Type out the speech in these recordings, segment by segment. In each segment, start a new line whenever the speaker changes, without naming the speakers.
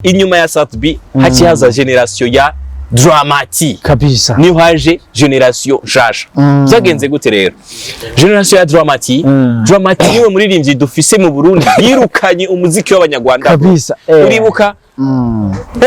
Inyuma ya Sat-B haciye haza génération ya Drama-T. Niho haje génération nshasha. Byagenze gute rero génération ya Drama-T? Drama-T niwe muririmbyi dufise mu Burundi yirukanye umuziki w'abanyarwanda. Uribuka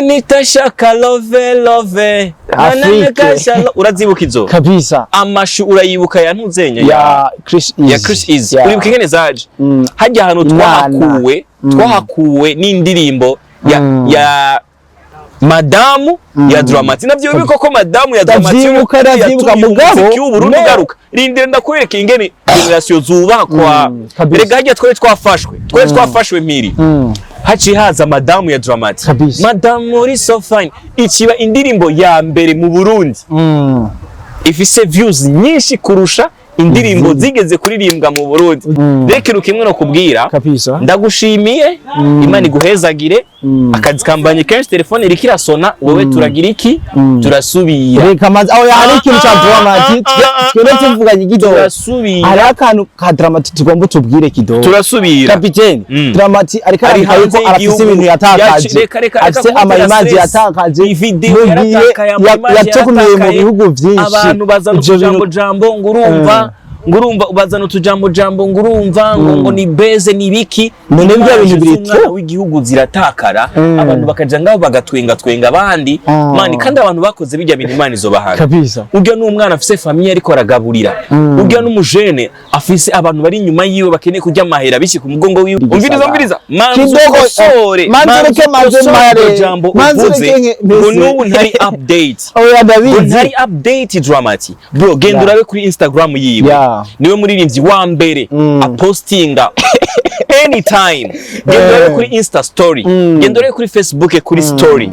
Nitashaka love love?
Afrique.
Urazibuka izo?
Kabisa.
Amashu urayibuka ya ntuzenya?
Ya Chris Easy.
Ya Chris Easy. Uribuka ingene zaje? Hajya ahantu
Imana.
twahakuwe n'indirimbo ya ya madamu ya Drama-T. Navyo wibuka ko madamu ya Drama-T
Ndavyibuka, ndavyibuka,
yatumye
mugabo,
umuziki w'Uburundi ugaruka. Rindira ndakwereka ingene génération zubakwa. Erega hajya twari twafashwe mpiri. Haciye haza madamu ya Drama-T. Madamu uri so fine ikiba indirimbo ya mbere mu Burundi ifise views nyinshi kurusha indirimbo zigeze kuririmbwa mu Burundi. Rero ikintu kimwe no kubwira, ndagushimiye, Imana iguhezagire. Akazi kambanye kenshi, telefone iriko irasona. Wewe turagira iki? Turasubira.
Reka maze aho hari ikintu ca Drama-T twebwe tuvuganye kidogo.
Turasubira.
Hari akantu ka Drama-T tugomba tubwire kidogo.
Turasubira.
Kapiteni, Drama-T ariko
Ari
arandika yuko
hanze
arafise
y'igihugu.
ibintu yatakaje,
Reka, reka, reka
afise
kumutera
ama image
stress.
yatakaje
Ivideo
mu gihe
yaratakaye, ama image
yatokomeye mu
yaratakaye.
bihugu vyinshi.
Abantu bazana
Ivyo
utujambo
bintu
jambo ngo urumva, ngo urumva bazana utujambo jambo ngo urumva ngo ni beze ni biki.
None bya bintu
Image
biri
z'umwana
trop.
w'igihugu ziratakara, abantu bakaja ngaho bagatwenga twenga abandi. Man, kandi abantu bakoze bijya bintu, Imana izobahana. Urya n'umwana afise famille ariko aragaburira, urya n'umujene afise abantu bari inyuma yiwe bakeneye kurya amahera biki ku mugongo wiwe. Umviriza, umviriza, manza
Kidogo,
ukosore.
Manza ureke manze
ukosore
mare.
iryo jambo
Manza
uvuze
ureke
ngo
mbese.
n'ubu ntari update,
Oya,
ngo
ndabizi.
ntari update. Drama-T, bro, genda urabe kuri Instagram yiwe. Niwe muririmbyi wa mbere apostinga anytime. Genda urabe kuri Insta story, genda urabe kuri Facebook kuri story.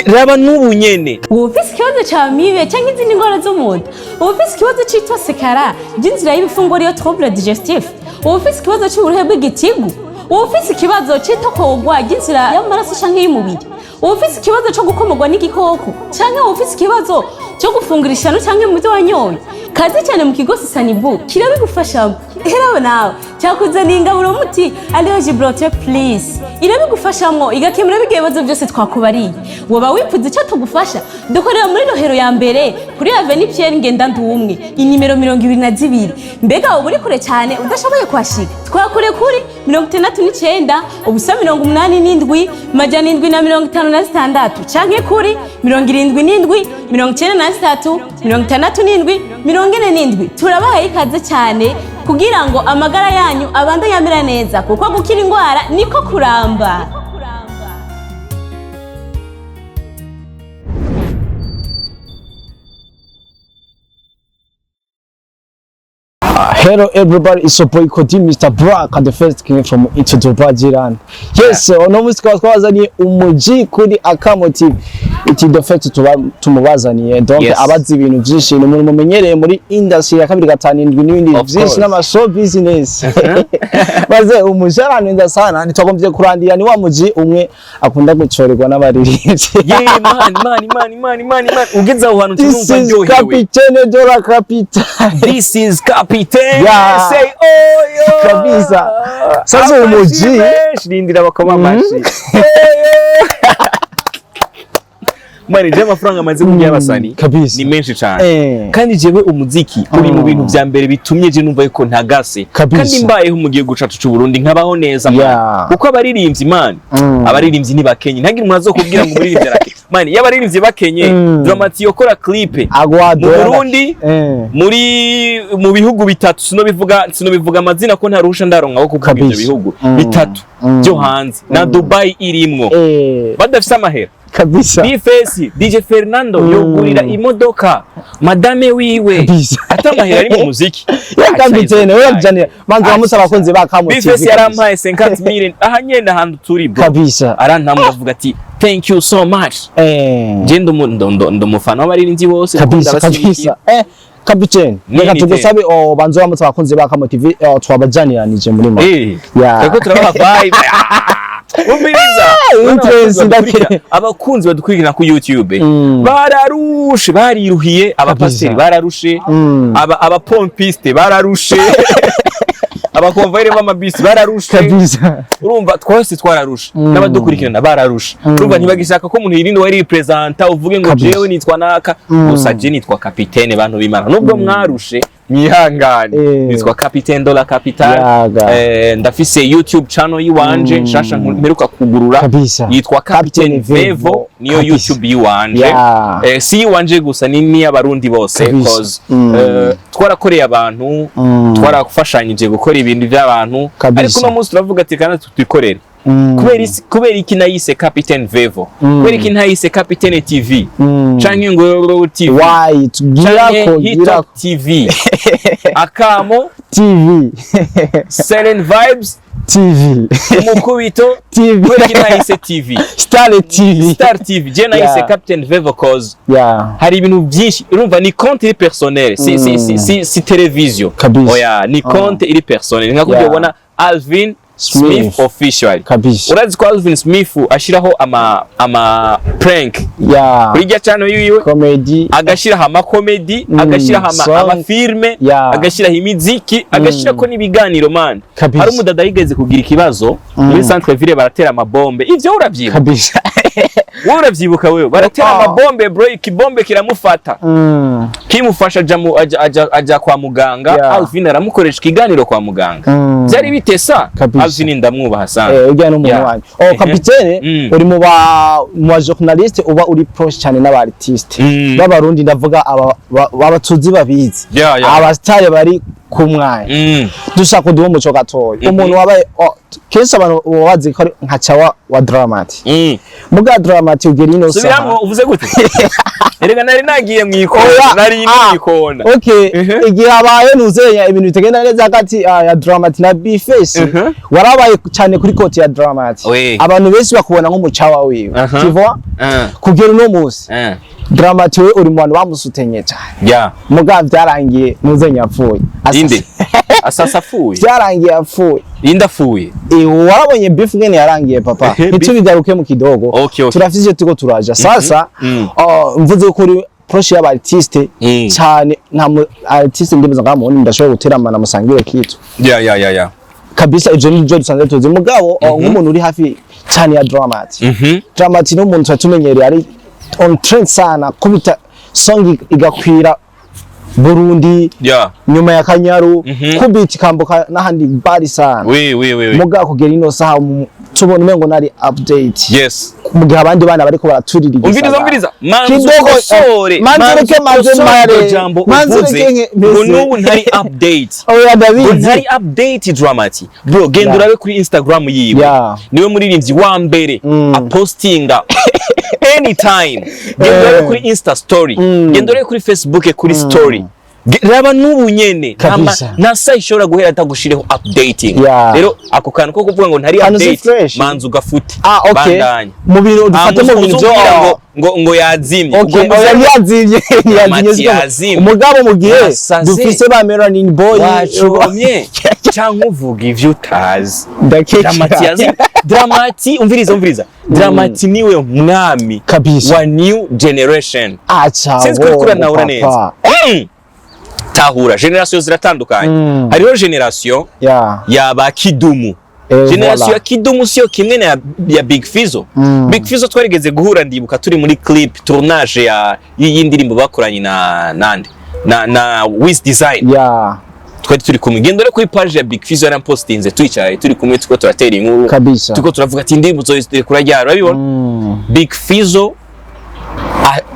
Raba n'ubu nyene.
Uba ufise ikibazo ca amibe canke izindi ndwara zo mu nda, uba ufise ikibazo c'itosekara ry'inzira y'ibifunguro, ariyo trouble digestif, uba ufise ikibazo c'uburuhe bw'igitigu, uba ufise ikibazo c'itokorwa ry'inzira y'amaraso canke y'umubiri, uba ufise ikibazo co gukomorwa n'igikoko, canke uba ufise ikibazo co gufungura ishano canke mu byo wanyoye, kaze cyane mu kigo Sisanibu kirabigufashamo. Herawe nawe cyakuzaniye ingaburo muti ariyo Gibraltar Plus, irabigufashamwo igakemura bijya bibazo byose twakubariye. Woba wifuza icyo tugufasha? Dukorera muri Rohero ya mbere kuri Avenue Pierre Ngendandumwe, inimero 22. Mbega uba uri kure cyane udashoboye kuhashika? Twakure kuri 69 087 756 canke kuri 77 93 67 67 47. Turabahaye ikaze cyane kugira ngo amagara yanyu abandanye amera neza, kuko gukira indwara niko kuramba.
Hello everybody, it's your boy Kodi, Mr. Black and the first king from into Dubai Jiran. Yes, uno munsi tukaba twabazaniye umuji kuri Akamo TV. Iti the first tuba tumubazaniye. Donc abazi ibintu byinshi, ni umuntu mumenyereye muri industry ya 257 n'ibindi
Of
byinshi
course.
n'ama show business. Maze umuji aranenda sana, ntitwagombye kurandira, ni wa muji umwe akunda gucorerwa n'abaririmbyi.
Yeah, man, man, man, man, man, man, ugeze aho hantu
This
tunumva
is
ndyohewe.
Capitaine de la Capitale.
This is Capitaine. Say oh yo.
Kabisa. Sasa
Amashi
umuji
menshi, rindira bakoma amashi. Man, je amafaranga amaze kurya y'abasani ni menshi cyane. Kandi jewe umuziki uri mu bintu vya mbere bitumye je numva yuko ntagase kandi mbayeho mu gihugu cacu c'u Burundi, nkabaho neza, man. Kuko abaririmbyi, man, abaririmbyi ntibakenye. Ntagire umuntu azokubwira ngo umuririmbyi arakenye, man. Iyo abaririmbyi bakenye, Drama-T yokora clip mu Burundi, muri mu bihugu bitatu, sinobivuga amazina ko nta ruhusha ndaronka wo kuvuga ivyo bihugu bitatu byo hanze na Dubai irimwo, badafise amahera. B-Face, DJ Fernando yogurira imodoka madame wiwe ata amahera ari mu muziki.
Ya kapitene, we janira. Manzi wamusa abakunzi ba Kamo TV.
B-Face yarampaye 50 million aha nyene ahantu turi, bro. Arantamwe avuga ati "Thank you so much." Je ndumufana w'abaririmbyi bose kuko ndabashyigikiye.
Kapitene,
Nini
reka
te?
tugusabe banze uramutse abakunzi ba Kamo TV, twabajaniranije muri make.
Turiko turabaha vibe. Umviriza.
Interest
Abakunzi badukurikirana ku YouTube bararushe, bariruhiye, abapasiteri bararushe, abapompiste bararushe. Abakonvoyeri b'amabisi bararushe. Urumva twese twararusha, n'abadukurikirana bararusha. Urumva ntibagishaka ko umuntu yirinda wari representa uvuge ngo jewe nitwa naka. Gusa je nitwa kapitene, bantu b'Imana, nubwo mwarushe mwihangane. Nitwa Capitaine de la Capitale.
Yaga.
Ndafise YouTube channel yiwanje nshasha mperuka kugurura, yitwa Captain
Captain
Vevo.
Vevo.
Niyo YouTube yiwanje. Si yiwanje gusa, ni n'iy'abarundi bose, cause twarakoreye abantu, twarafashanyije gukora ibintu by'abantu, ariko uno munsi turavuga ati kandi twikorere. Kubera iki nayise Captain Vevo? Kubera iki ntayise Captain TV canke ngo TV
Why?
canke
Girako,
Hitop
girako.
TV, Akamo
TV,
Selen Vibes
TV,
Umukubito
TV,
kubera iki ntayise TV?
Star TV.
Star TV. Je nayise Captain Vevo cause hari ibintu byinshi. Urumva ni compte iri personnel, si television. Oya, ni compte iri personnel, nka kurya ubona Alvin Smith,
Smith.
Official. Urazi ko Alvin Smith ashiraho ama prank kuri irya channel yiwe,
Comedy.
agashiraho ama comedy, agashiraho ama,
song.
ama filme, agashiraho imiziki, agashirako n'ibiganiro, man. Hari umudada yigeze kugira ikibazo muri centre ville, baratera amabombe. Ivyo uravyibuka?
Kabisa.
Wowe uravyibuka wewe? Baratera amabombe, bro, ikibombe kiramufata, kimufasha aja kwa muganga. Alvin aramukoresha ikiganiro kwa muganga. Byari bitesa. Alvin ndamwubaha sana.
Ujya n'umuntu wanyu. Oh, kapitene, uri mu ba journaliste uba uri proche cyane n'aba artiste b'abarundi, ndavuga aba b'abatuzi babizi, aba star bari ku mwanya. Dushaka kuduha umuco gatoya. Umuntu wabaye, oh, kenshi abantu baba bazi ko ari nka cawa wa Dramati. Muga Dramati ugera ino
Subiramwo,
saha.
uvuze gute? Erega nari nagiye mu ikona,
Oya,
nari mu ikona.
Okay, igihe habaye nuzenya ibintu bitagenda neza hagati ya Dramati na B-Face, warabaye cyane kuri côté ya Dramati. Abantu benshi bakubona nk'umucawa wiwe. Tu vois? Kugera uno munsi, Dramati we uri mu bantu bamusutenye cyane. Muga byarangiye nuzenya apfuye.
Inde asasa apfuye?
Byarangiye apfuye.
Inde apfuye?
Warabonye beef ngene yarangiye, papa. Ntitubigaruke mu kidogo.
Okay.
Turafise ivyo turiko turaja. Sasa, mvuze ko uri proche y'aba artiste cyane, nta mu artiste ndimeza ngaha mu ndashobora guteramana musangire kitu.
Ya.
Kabisa, ivyo nivyo dusanzwe tuzi. Mugabo nk'umuntu uri hafi cyane ya Dramati. Dramati ni umuntu tumenyereye ari on trend sana, kubita song igakwira Burundi nyuma ya Kanyaru, kubita ikambuka n'ahandi bari sana.
Oui.
Mugabo kugera ino saha tubona umengo nari update mu gihe abandi bana bariko baraturira
Umviriza,
igisagara.
umviriza, manzu
Kidogo,
ukosore.
Manzu reke, manze
ukosore
mare.
iryo jambo
Manzu
uvuze
reke
ngo
mbese.
n'ubu ntari update.
Oya,
Ngo
ndabizi.
ntari update Dramati, bro, genda urabe kuri Instagram yiwe. Niwe muririmbyi wa mbere apostinga anytime. Genda urabe kuri Insta story, genda urabe kuri Facebook kuri story. Raba n'ubu nyene nta saha ishobora guhera atagushireho updating. Rero ako kantu ko kuvuga ngo ntari
Kantu si
update,
fresh.
manza ugafute.
Ah, okay.
Bandanya.
Mu bintu dufate mu bintu byo
Uzumbwira ngo yazimye.
Okay,
Ubwo
oya, ntiyazimye, ntiyazimye.
Dramati yazimye.
Umugabo mu gihe
Yasaze.
dufise ba Melanin Boy.
Wacomye cyangwa uvuga ivyo utazi.
Ndakeka.
Dramati yazimye? Dramati, umviriza, umviriza, Dramati niwe mwami wa new generation.
Acha.
Sinzi ko uriko nahura
Papa.
neza. Tahura, generation ziratandukanye. Hariho generation ya ba Kidumu. Generation ya Kidumu siyo kimwe na ya Big Fizzo. Big Fizzo twarigeze guhura, ndibuka turi muri clip tournage ya y'indirimbo bakoranye na nande na Wiz Design. Twari turi kumwe. Genda ure kuri page ya Big Fizzo, yarampostinze twicaye turi kumwe, turiko turatera inkuru, turiko turavuga ati indirimbo uzoyirekura ryari? Urabibona? Big Fizzo,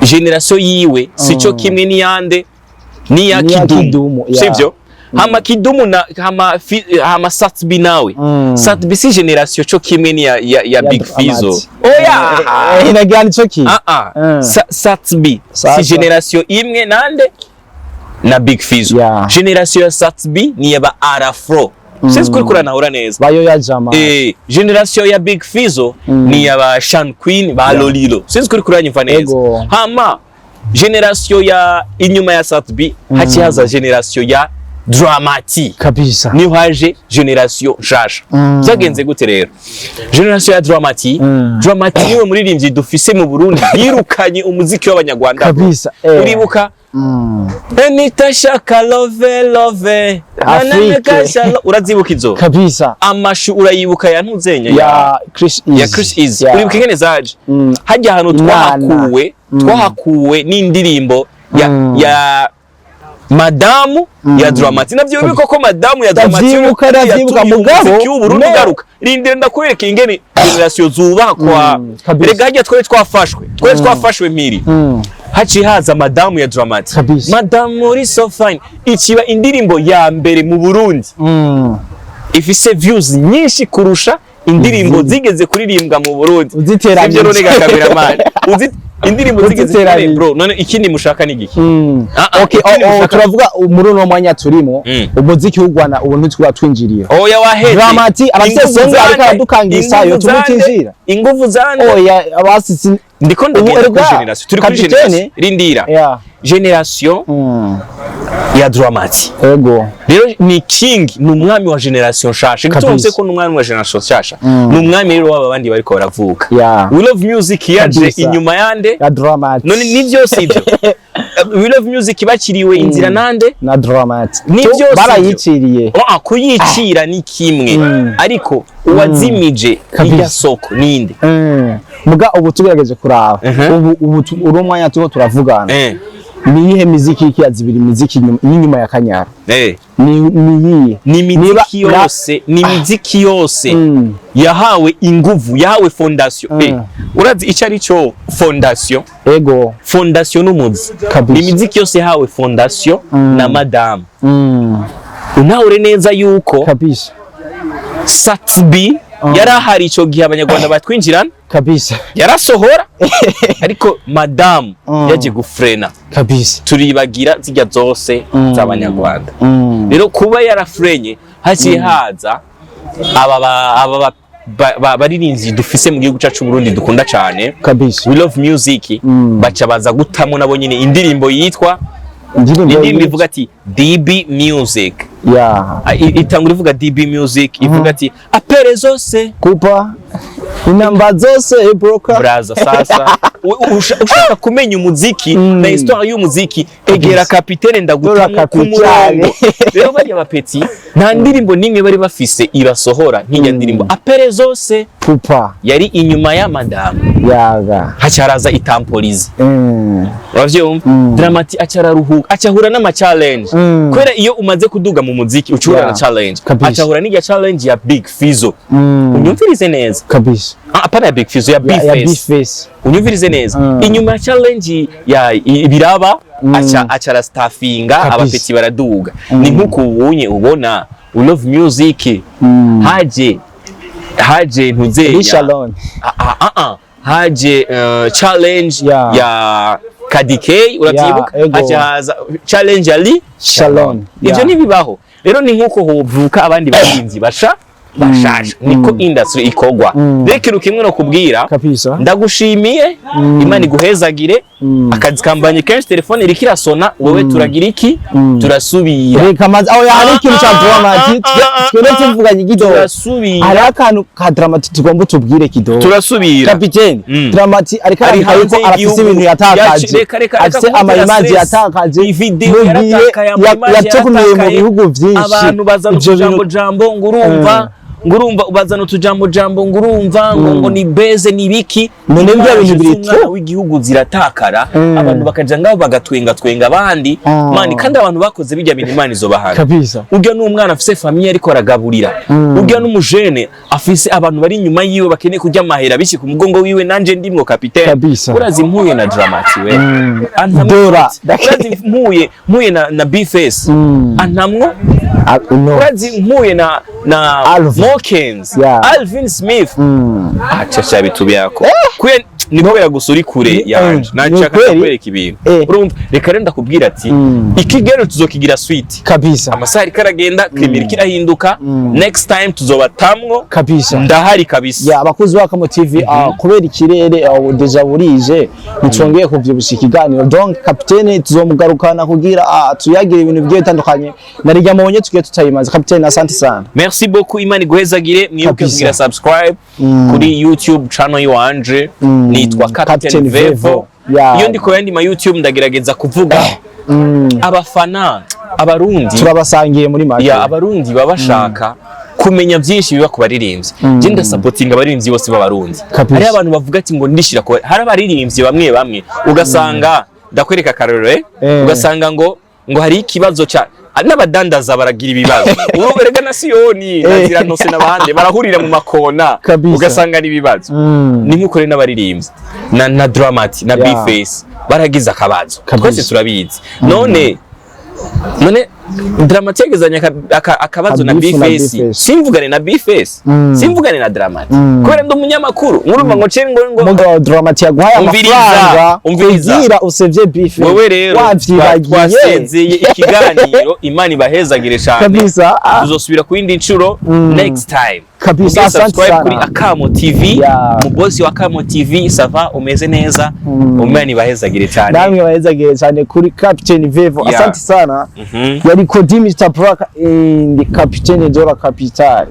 generation yiwe sico kimwe n'iyande n'iya
N'iya
Kidumu,
Kidumu, yeah.
sivyo? Hama Kidumu na hama Satbi nawe. Satbi si generation co kimwe n'iya ya Big Fizzo.
Dramati.
Oya.
Inagira nico ki.
Ah ah. Satbi
Sasa.
si generation imwe nande na Big Fizzo. Generation ya Satbi ni yaba Arafro. Sinzi kuri kuranahura neza.
Bayo ya jama.
Generation ya Big Fizzo ni yaba Shan Queen ba Lolilo. Sinzi kuri kuranyumva neza.
Ego.
Hama generation ya inyuma ya Satbi haci haza generation ya Drama-T. Niho haje generation nshasha. Byagenze gute rero generation ya Drama-T? Drama-T niwe muririmbyi dufise mu Burundi yirukanye umuziki w'abanyarwanda.
Kabisa.
Uribuka Nitashaka love love?
Afrique.
Urazibuka izo?
Kabisa.
Amashu urayibuka ya ntuzenya?
Ya Chris Easy.
Ya Chris Easy. Uribuka ingene zaje? Hajya ahantu
Inana.
twahakuwe n'indirimbo ya ya madamu ya Drama-T. Navyo wibuka ko madamu ya Drama-T
Ndavyibuka, ndavyibuka,
yatumye
mugabo,
umuziki w'Uburundi ugaruka. Rindira ndakwereka ingene generation zubakwa. Erega hajya twari twafashwe mpiri. Haciye haza madamu ya Drama-T. Madamu uri so fine, ikiba indirimbo ya mbere mu Burundi ifise views nyinshi kurusha indirimbo zigeze kuririmbwa mu Burundi.
Uziteranije.
Sivyo none ga cameraman? Uzi indirimbo zigeze
Uziteranije.
Bro, none ikindi mushaka ni giki? Ah, ah,
Okay,
ikindi
oh, turavuga muri uno mwanya turimo, umuziki w'u Rwanda ubu ntitwaba twinjiriye.
Oya, waheze.
Drama-T arafise
Inguvu
song ariko
zande,
aradukangisa, yo
inguvu zande,
tumutinjira.
Inguvu zande.
Oya, abasisi.
Ndiko ndagenda
Ubu
kuri
erega,
generation, turi kuri
kapitene.
generation, rindira. Generation ya Drama-T rero ni king, ni umwami wa generation nshasha. Igituma ko ni umwami wa generation nshasha, ni umwami rero w'aba bandi bariko baravuka. We Love Music yaje inyuma yande?
Ya Drama-T.
None ni byose ibyo, We Love Music bakiriwe inzira nande?
Na Drama-T.
Ni byose.
Barayiciriye.
Ah, kuyicira ni kimwe, ariko uwazimije irya soko ninde?
Muga ubu tugerageje kuraba, ubu uno mwanya turiko turavugana, ni iyihe miziki y'ikiyazibiri imiziki y'inyuma ya Kanyara? Ni iyihe?
Ni imiziki yose, ni imiziki yose yahawe inguvu, yahawe fondation. Urazi icyo ari cyo fondation?
Ego.
Fondation n'umuzi. Ni imiziki yose yahawe fondation na madamu. Unahure neza yuko Sat-B yari ahari icyo gihe abanyarwanda batwinjirana, yarasohora, ariko madamu yaje gufrena. Turibagira zijya zose z'abanyarwanda. Rero kuba yarafrenye, haciye haza aba baririmbyi dufise mu gihugu cyacu Burundi dukunda cyane, We Love Music. Baca baza gutamo nabo nyine indirimbo yitwa
Indirimbo
indirimbo ivuga ati DB Music. Ah, itangura ivuga DB Music, ivuga ati appel zose
kupa inamba zose broker.
Braza, sasa ushaka kumenya umuziki na histoire y'umuziki, egera kapitene, ndagutamo
Dora
ku murongo. Rero bariya bapeti nta ndirimbo n'imwe bari bafise ibasohora nk'ijya ndirimbo appel zose
Kupa.
yari inyuma ya madamu.
Yaga.
Hacaraza itampolize. Uravyumva? Drama-T acararuhuka, acahura n'ama challenge, kubera iyo umaze kuduga mu muziki ucura na challenge. Acahura n'irya challenge ya Big Fizzo. Unyumvirize neza. Ah, apana ya Big Fizzo, ya
Ya
B-Face.
B-Face.
Unyumvirize neza. Inyuma ya challenge ya ibiraba, aca arastafinga. Abapeti baraduga. Ni nkuko ubunye ubona We Love Music haje ntuzenya.
Shalom.
Ah, ah, ah, ah. Haje challenge ya Kadikey, urabyibuka?
Yeah, ego.
Haje haza challenge ya Lee.
Shalom.
Ivyo ntibibaho. Rero ni nkuko hovuka abandi barinzi basha bashasha, niko industry ikogwa. Rero ikintu kimwe no kubwira, ndagushimiye, Imana iguhezagire. Akazi kambanye kenshi, telefone iriko irasona. Wewe turagira iki? Turasubira.
Reka maze aho hari ikintu cya Drama-T twende tuvuganye kidogo.
Turasubira.
Hari akantu ka Drama-T tugomba tubwire kidogo.
Turasubira.
Kapiteni, Drama-T ariko
Ari
arandika yuko
hanze
arafise
y'igihugu.
ibintu yatakaje,
Reka, reka, reka
afise
kumutera
ama image
stress.
yatakaje
Ivideo
mu gihe
yaratakaye, ama image
yatumiye mu
yaratakaye.
bihugu vyinshi.
Abantu bazana
Ivyo
utujambo jambo ngo urumva, ngo urumva bazana utujambo jambo ngo urumva ngo ni beze ni biki.
None bya bintu
Image
biri
z'umwana
trop.
w'igihugu ziratakara, abantu bakaja ngaho bagatwenga twenga abandi. Man, kandi abantu bakoze bijya bintu, Imana izobahana. Urya n'umwana afise famille ariko aragaburira, urya n'umujene afise abantu bari inyuma yiwe bakeneye kurya amahera biki ku mugongo wiwe, nanje ndimwo, kapitene. Urazi mpuye na Drama-T we, antamwo.
Dora.
Urazi mpuye na B-Face, antamwo.
Ah, no.
Urazi mpuye na
Alvin.
Mokins, Alvin Smith, acha sha bitu byako kuye. Ni kubera gusa uri kure yanje. Nashaka
Ni kweli.
kwereka ibintu. Urumva, reka rero ndakubwira ati ikiganiro tuzokigira suite. Amasaha ariko aragenda, climat iriko irahinduka. Next time tuzobatamwo. Ndahari kabisa.
Ya, abakozi ba Kamo TV, kubera ikirere, déjà burije, ntitwongeye kuvyibusha ikiganiro. Donc kapitene tuzomugarukana kugira tuyagire ibintu bigiye bitandukanye, narirya mubonye tugiye tutayimaze. Kapitene, asante sana.
Merci beaucoup, Imana iguhezagire. Mwibuke kugira subscribe kuri YouTube channel yiwanje, nitwa Captain
Captain
Vevo.
Vevo. Yeah.
Iyo ndi ku yandi ma YouTube ndagerageza kuvuga abafana abarundi.
Turabasangiye muri make.
Ya, abarundi baba bashaka kumenya byinshi biba ku baririmbyi. Je ndasapotinga abaririmbyi bose b'abarundi. Hariho abantu bavuga ati ngo ndishira ku, hari abaririmbyi bamwe bamwe ugasanga, ndakwereka akarorero, ugasanga ngo hari ikibazo ca n'abadandaza baragira ibibazo. Ubu erega na Siyoni na Ziranose n'abandi barahurira mu makona, ugasanga ni ibibazo. Ni nk'uko rero n'abaririmbyi na Dramati na B-Face baragize akabazo. Twese turabizi. None Dramati yagezanye akabazo na
Kabifu na
B-Face,
B-Face.
simvugane na B-Face, simvugane na Dramati, kubera ndi umunyamakuru, nkurumva ngo cenge ngo
Mugabo Dramati yaguhaye
Umviriza,
amafaranga
umviriza.
kugira usevye bife.
Wewe rero
wavyibagiye.
Twasezeye ikiganiro, Imana ibahezagire cyane. Tuzosubira ku yindi nshuro, next time.
Kabisa,
Mugire
asante
subscribe
sana.
kuri Akamo TV. Mubosi wa Akamo TV, ça va, umeze neza? Imana ibahezagire cyane.
Namwe bahezagire cyane kuri Captain Vevo. Asante sana. Yari Kodi Mr Black and Captain Dora Capital.